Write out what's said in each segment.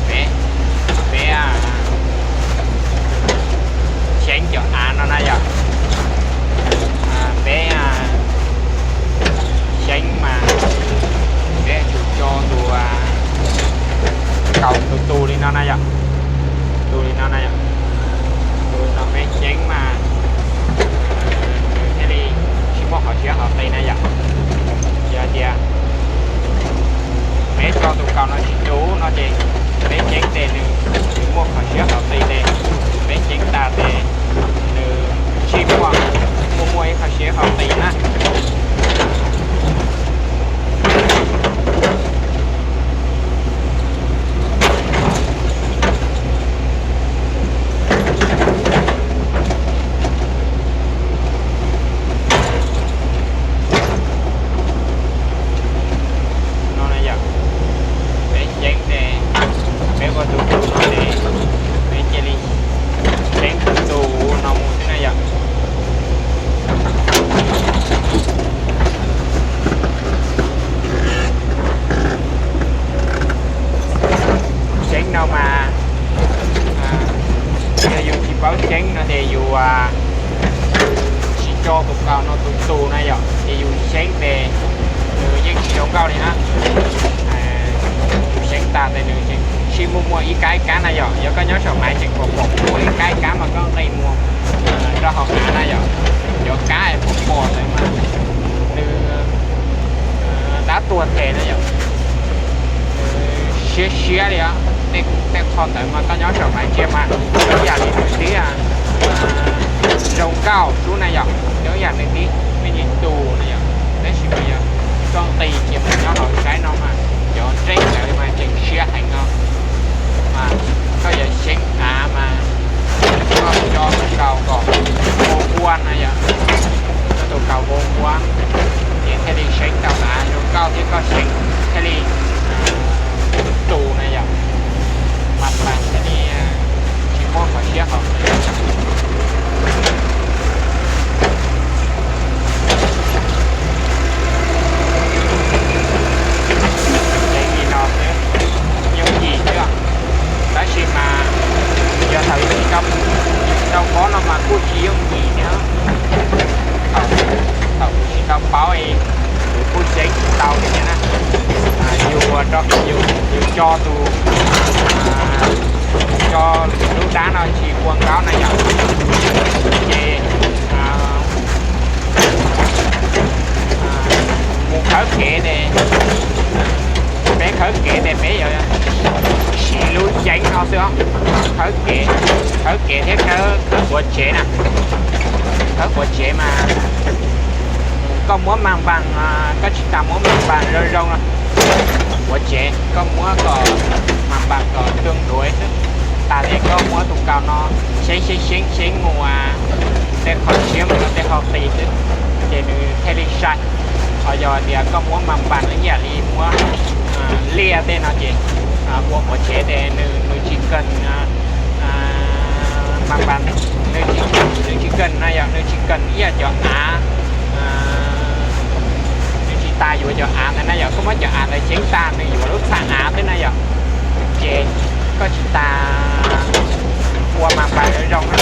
Peb, peb xyeeb cov av no na yom. Peb xyeeb mas peb yuav tsum tso tus kaus tus tus li no na yom. Tus li no na yom. Tus no peb xyeeb mas nws thiaj li tsis muaj qhov siab qhov qis na yom. Yog tias peb tso tus kaus no tsis tus no ces peb xyeeb tes nws, nws muaj qhov siab qhov qis tes peb xyeeb tas tes nws tsis muaj, muaj muaj ib qhov siab qhov qis na. No na yom, peb xyeeb tes, peb ua tus tus no tes, peb cia li xyeeb tus tus no mus xwb na yom. Xyeeb no mas yog yus tsis paub xyeeb no ces yus tsis tso tus kaus no tus tus na yom, ces yus xyeeb tes nws yeej tsis zoo nkauj li na. Yus xyeeb tas tes nws sib muaj muaj ib kab ib kab na yom. Yog koj nyob saum maiv tseem pom pom muaj ib kab ib kab mas koj nqis mus rau hauv av na yom. Cov kab es pom pom ntawd mas nws dab tuag tes na yom. Siab siab li os. Tej qho ntawd mas koj nyob saum maiv ntsia mas zoo yam li nws tib zoo nkauj xwb na yom, zoo yam nws tib me ntsis tus na yom. Tab sis mas yog koj nqis ces mus nyob hauv saib no mas cov ntsej ntawd mas tseem siab heev no. Mas koj yuav xyeeb av mas koj tso tus kaus kom npau huab na yom, tso tus kaus npau huab, ces thiaj li xyeeb tau av zoo nkauj thiab koj xyeeb thiaj li tus na yom, mas mas thiaj li tsis muaj qhov siab qhov qis. Ces li no xwb, yooj yim xwb. Tab sis mas yog thaum yus tsis tau, yus tsis tau paub no mas kuj tsis yooj yim thiab. Thaum kuv tsis tau paub es kuv kuj xyeeb tsis tau li thiab na. Yus ua rau yus, yus tso tus, tso lub dab no tsis ua nkaub na yom, ces mus khawb kev tes, peb khawb kev tes peb yuav siv lub yeeb no xwb os. Khawb kev, khawb kev thiab khawb quav tsev na. Khawb quav tsev mas koj muab mas npas, koj tsis tas muab mas npas zoo zoo no. Quav tsev koj muab kom mas npas kom tuaj nruav xwb, tas li koj muab tus kaus no xyeeb xyeeb xyeeb xyeeb mus tej qho siab mus rau tej qho qis xwb, ces nws thiaj li sai. Ho yog tias koj muab mas npas ib yam li muab liaj tej no ces ua quav tsev tes nws, nws tsis keeg mas npas, nws tsis keeg na yom, nws tsis keeg ib yam cov av, nws tsis tas yuav cov av ntawd na yom. Koj muab cov av ntawd xyeeb tas nws yuav lub txha av xwb na yom. Ces koj tsis tas ua mas npas zoo zoo na,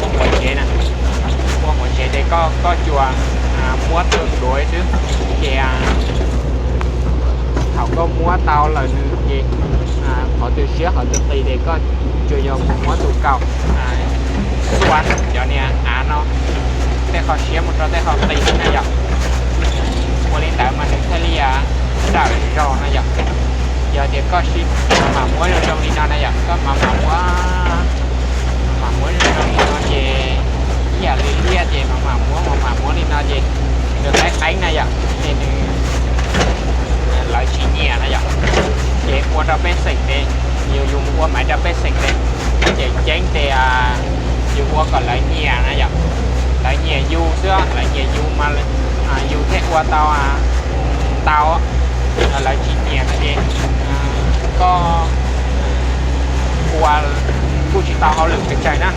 ua quav tsev na, ua quav tsev ces koj, koj tsuas muab tuaj nruav xwb. Ces thaum koj muab tau lawm nws ces qhov twg siab qhov twg qis ces koj tsuas yog mus muab tus kaus xuas cov niag av no tej qho siab mus rau tej qho qis xwb na yom. Ua li ntawd mas nws thiaj li tawm zog na yom. Yog tias koj sim mam muab zoo zoo li no na yom, koj mam mam muab, mam muab zoo zoo li no ces ib yam li liaj ces mam mam muab, mam mam muab li no ces nws qeeb qeeb na yom, ces nws, lawv tsis nyiam na yom. Ces ua rau pej xeem tes, yus, yus mus ua maiv rau pej xeem tes, ces ceeb tes yus ua kom lawv nyiam na yom. Lawv nyiam yus xwb, lawv nyiam yus mas yus thiaj ua tau ntau. Lawv tsis nyiam no ces koj ua kuj tsis tau hauj lwm pes tsawg na,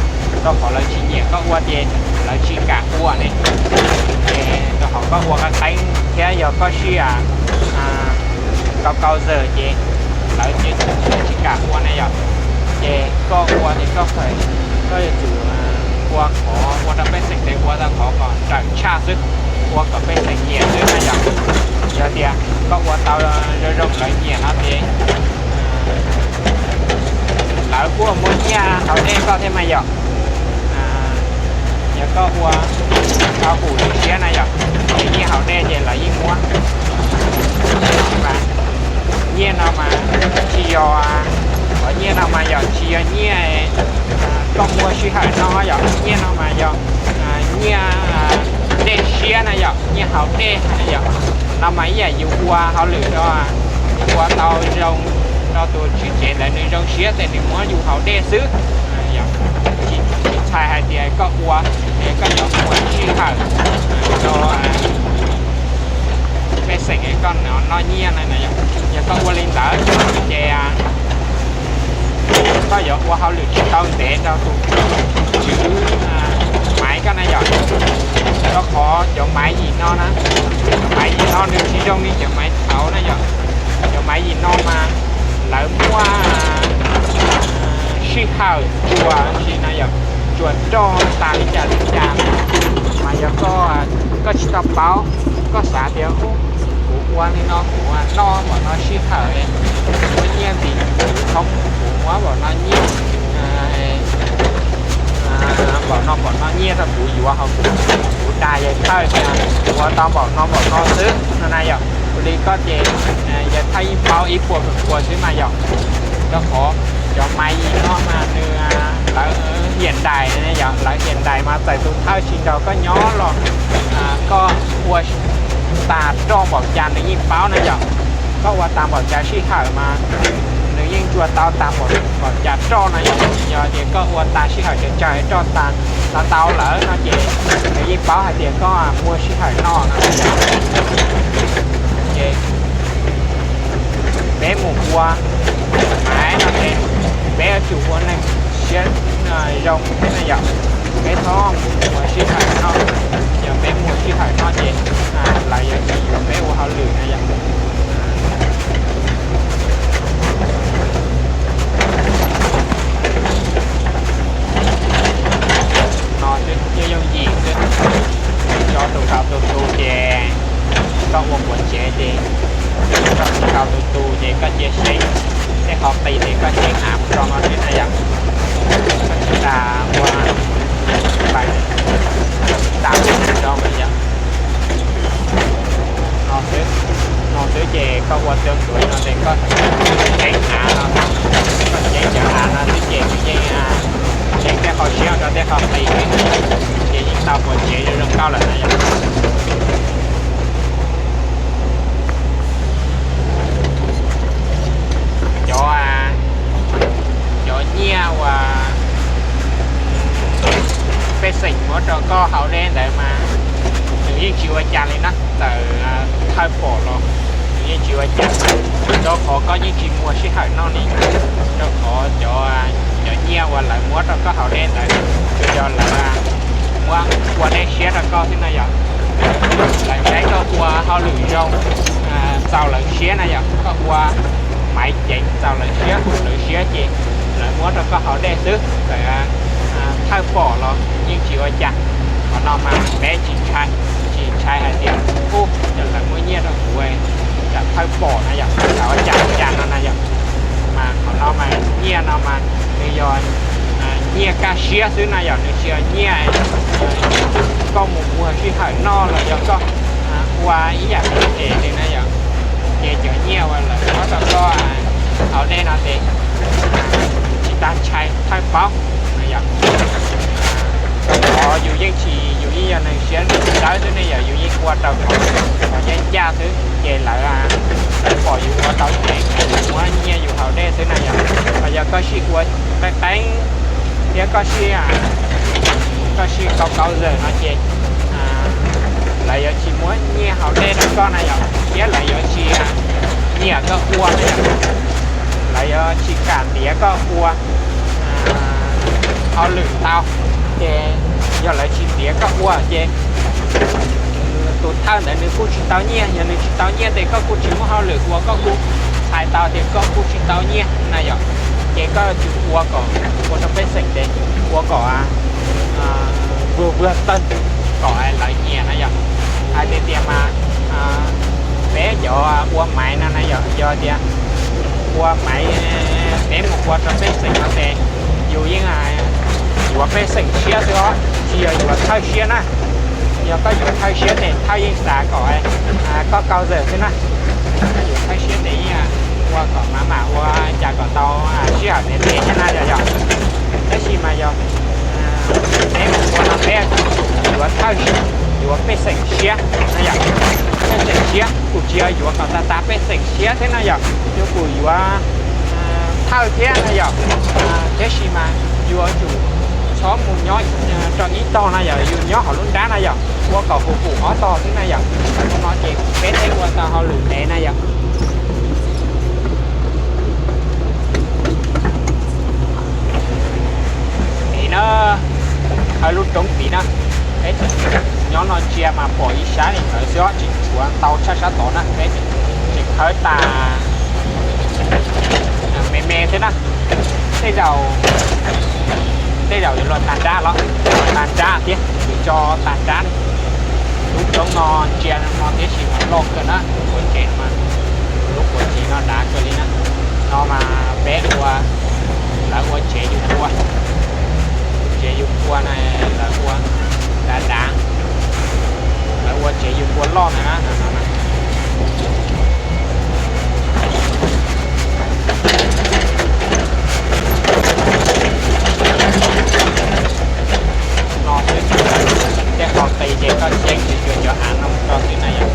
rau qhov lawv tsis nyiam koj ua ces lawv tsis kam ua ne. Ces rau qhov koj ua qeeb qeeb thiab yog koj sij hawm kau kau zawg ces lawv ces tsis kam ua na yom. Ces koj ua ces koj, koj yuav tsum ua qhov, ua rau pej xeem tes ua tau qhov kom raws tshaj xwb, ua kom pej xeem nyiam xwb na yom. Yog tias koj ua tau zoo zoo lawv nyiam no ces lawv kuj muaj nyiaj haus dej koj thiab mas yom. Yog koj ua tau hum lwm siab na yom, ces nyiaj haus dej ces lawv yeej muab. Nyiaj no mas tsis yog, qhov nyiaj no mas yog tsis yog nyiaj koj muag sij hawm no yom, nyiaj no mas yog nyiaj dej siab na yom, nyiaj haus dej na yom. No mas ib yam yus ua hauj lwm rau, ua tau zoo rau tus tswv tsev ntawd nws zoo siab ces nws muab yus haus dej xwb. Tsis txhais hais tias koj ua es koj yuav muag sij hawm rau pej xeem koj noj nyiaj na yom. Yog koj ua li ntawd ces koj yuav ua hauj lwm tsis tau ntev rau tus tswv maiv koj na yom. Rau qhov cov maiv yim no na, cov maiv yim no nws tsis zoo li cov maiv thaud na yom. Cov maiv yim no mas lawv muaj sij hawm tsuas si na yom, tsuas roj tas li cas li cas mas yog koj, koj tsis tau paub, koj xav tias kuv ua li no kuv noj npaum no sij hawm, kuv muab nyiaj ntim kuv thoob, kuv muab npaum no nyiaj, npaum no npaum no nyiaj rau kuv yuav hauv kuv dag yawg thawj tias kuv ua tau npaum no npaum no xwb no na yom. Ua li koj ces yawg thawj yeej paub ib puas feem pua xwb mas yom. Rau qhov cov maiv yim no mas nws, lawv hiam dais, yog lawv hiam dais mas txawm tus thawj tsis nrog koj nyob los koj ua tas roj npaum cas nws yeej paub na yom. Koj ua tas npaum cas sij hawm mas nws yeej ntsuas tau tas npaum cas roj na yom. Yog tias koj ua tas sij hawm tsawg tsawg roj tas tau lawm no ces nws yeej paub hais tias koj muag sij hawm no no na yom. Ces peb mus ua maiv no ces peb yuav tsum ua neeg siab zoo na yom. Peb txhob mus ua sij hawm no, yog peb muag sij hawm no ces lawv yuav tsis yuav peb ua hauj lwm na yom. No xwb, yooj yooj yim xwb. Tso tus nkaus tus tus ces koj ua quav tsev ces koj tus nkaus tus tus ces koj cia xyeeb, tej qhov qis ces koj xyeeb av mus rau no xwb na yom. Koj tsis tas ua, tas mus rau mas yom. No xwb, no xwb ces koj ua txua ntxuav no ces koj ceev av no, koj ceev cov av no xwb ces nws yeej ceev tej qhov siab rau tej qhov qis, ces yeej tau quav tsev zoo zoo nkauj lawm na yom. Cov, cov nyiaj uas pej xeem muab rau koj haus dej ntawd mas nws yeej tsis ua cas li na, txawm thawj pom los nws yeej tsis ua cas, rau qhov koj yeej tsis muag sij hawm noj li. Rau qhov cov, cov nyiaj uas lawv muab rau koj haus dej ntawd tsuas yog lawv muab ua dej siab rau koj xwb na yom. Lawv saib koj ua hauj lwm zoo, txaus lawv siab na yom, koj ua maiv ceev txaus lawv siab, lawv siab ces lawv muab rau koj haus dej xwb. Txawm thawj pom los yeej tsis ua cas. Qhov no mas peb tsis ntshai, tsis ntshai hais tias ub, lawv muab nyiaj rau kuv, tsam thawj pom na yom, tsam ua cas ua cas no na yom. Mas qhov no mas nyiaj no mas nws yog nyiaj kaj siab xwb na yom, nws tsis yog nyiaj koj mus muag sij hawm noj los yog koj ua ib yam li phem li na yom. Ces cov nyiaj uas lawv muab rau koj haus dej no ces tsis tas ntshai, thawj paub na yom. Rau qhov yus yeej tsis, yus yeej yog neeg siab dawb xwb ne yom, yus yeej ua rau qhov ncaj ncaj xwb ces lawv, lawv pom yus ua tau ceev, lawv muab nyiaj yus haus dej xwb na yom. Ho yog koj sij ua qeeb qeeb thiab koj sij, koj sij kau kau zawm no ces lawv yuav tsis muab nyiaj haus dej rau koj na yom, thiab lawv yuav tsis nyiam koj ua na yom. Lawv yuav tsis kam ntiav koj ua hauj lwm tau. Ces yog lawv tsis ntiav koj ua ces tus thawj ntawd nws kuj tsis tau nyiaj, yog nws tsis tau nyiaj ces koj kuj tsis muaj hauj lwm ua, koj kuj txhais tau tias koj kuj tsis tau nyiaj na yom, ces koj yuav tsum ua kom, ua rau pej xeem tes, ua kom vwg vwg tawg kom lawv nyiam na yom. Hais tias tias mas peb cov ua maiv no na yom, yog tias ua maiv peb mus ua rau pej xeem no ces yus yeej yuav pej xeem siab xwb os, tsis yog yuav thawj siab na. Yog koj yuav thawj siab tes thawj yeej xav kom koj kau zawm xwb na. Koj yuav thawj siab tes yeej ua kom mam mam ua cas kom tau sij hawm ntev ntev thiab na yom yom. Tab sis mas yog peb mus ua no peb yuav thawj, yuav pej xeem siab na yom. Pej xeem siab kuj tsis yog yuav kom tas tas pej xeem siab thiab na yom, yog kuj yuav thawj thiab na yom. Tab sis mas yuav tsum txhob mus nyob rau ib tog na yom, yus nyob hauv lub nrab na yom, ua kom huv huv ob tog xwb na yom. Ua no ces peb thiaj ua tau hauj lwm ntev na yom. Tid na, hawv lub roob tid na, peb tseem nyob no ntsia mas pom ib sab li ntawd xwb os, tsis tshuav ntau tshaj sab tod na, peb tseem khawb tas me me thiab na. Tej zaum, tej zaum yuav los tag nrab los, los tag nrab thiab, yuav tso tag nrab. Lub roob no ntsia no tiam sis mas loj kawg na, lub quav tsev mas, lub quav tsev no dav kawg li na. No mas peb ua, lawv ua tsev yus pua, tsev yus pua na, lawv ua dav dav, lawv ua tsev yus pua loj na no. No xwb, tej qhov qis ces koj xyeeb tsis cuag cov av no rau xwb na yom.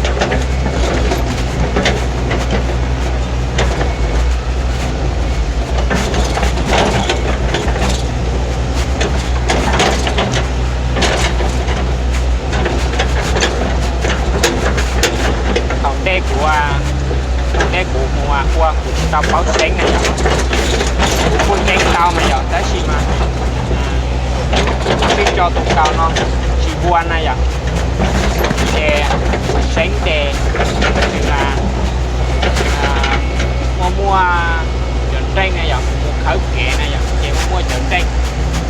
Thaum ntej kuv, thaum ntej kuv mus ua kuv tsis tau paub xeeb na yom. Kuv kuj xeeb tau mas yom, tab sis mas kuv twb tso tus kaus no tsis vuag na yom. Ces xeeb ces muaj muaj cov nreej na yom, mus khawb kev na yom, ces muaj muaj cov nreej,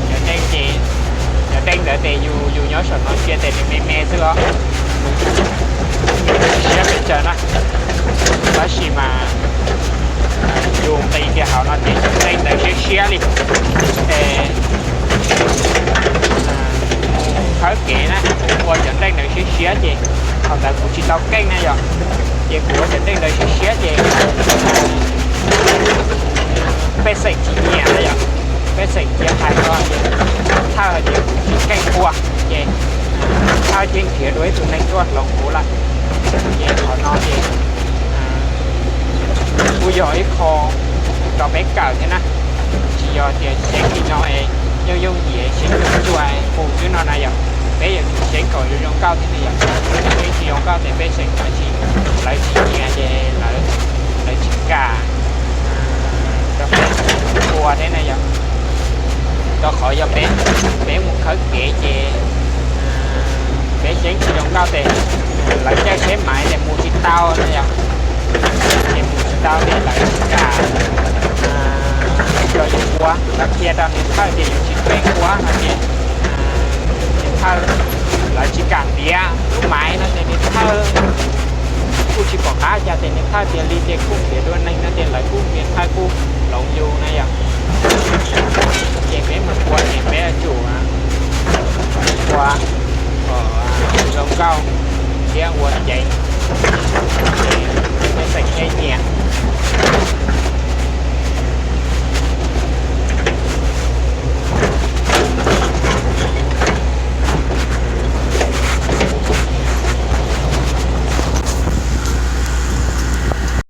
cov nreej ces, cov nreej ntawd ces yus, yus nyob saum no ntsia ces nws me me xwb os, siab pes tsawg na. Tab sis mas yus nqis kiag hauv no ces cov nreej ntawd siab siab li. Ces khawb kev na, kuv ua cov nreej ntawd siab siab ces thaum ntawd kuv tsis tau keej na yom, ces kuv ua cov nreej ntawd siab siab ces pej xeem tsis nyiam na yom, pej xeem cia hais no ces thawj ces kuv tsis keej ua, ces thawj ces nrhiav dua ib tug neeg tuaj hloov kuv lawm. Ces qhov no ces kuj yog ib qho rau peb kawm thiab na. Tsis yog tias xeeb li no es yooj yooj yim, xeeb cuag cuag mus xwb no na yom. Peb yuav tsum xeeb kom zoo zoo nkauj thiab na yom. Xeeb tsis zoo nkauj ces pej xeem lawv tsis, lawv tsis nyiam ces lawv, lawv tsis kam rau peb ua thiab na yom. Rau qhov yog peb, peb mus khawb kev ces peb xeeb tsis zoo nkauj ces lawv caij tsheb maiv ces mus tsis tau na yom. Ces mus tsis tau ces lawv tsis kam rau yus ua, lawv qhia rau niam thawj ces yus tsis keej ua no ces niam thawj, lawv tsis kam ntiav lub maiv no ces niam thawj kuj tsis pom qab cas ces niam thawj tias li ces kuj ntiav dua neeg no ces lawv kuj, niam thawj kuj hloov yus na yom.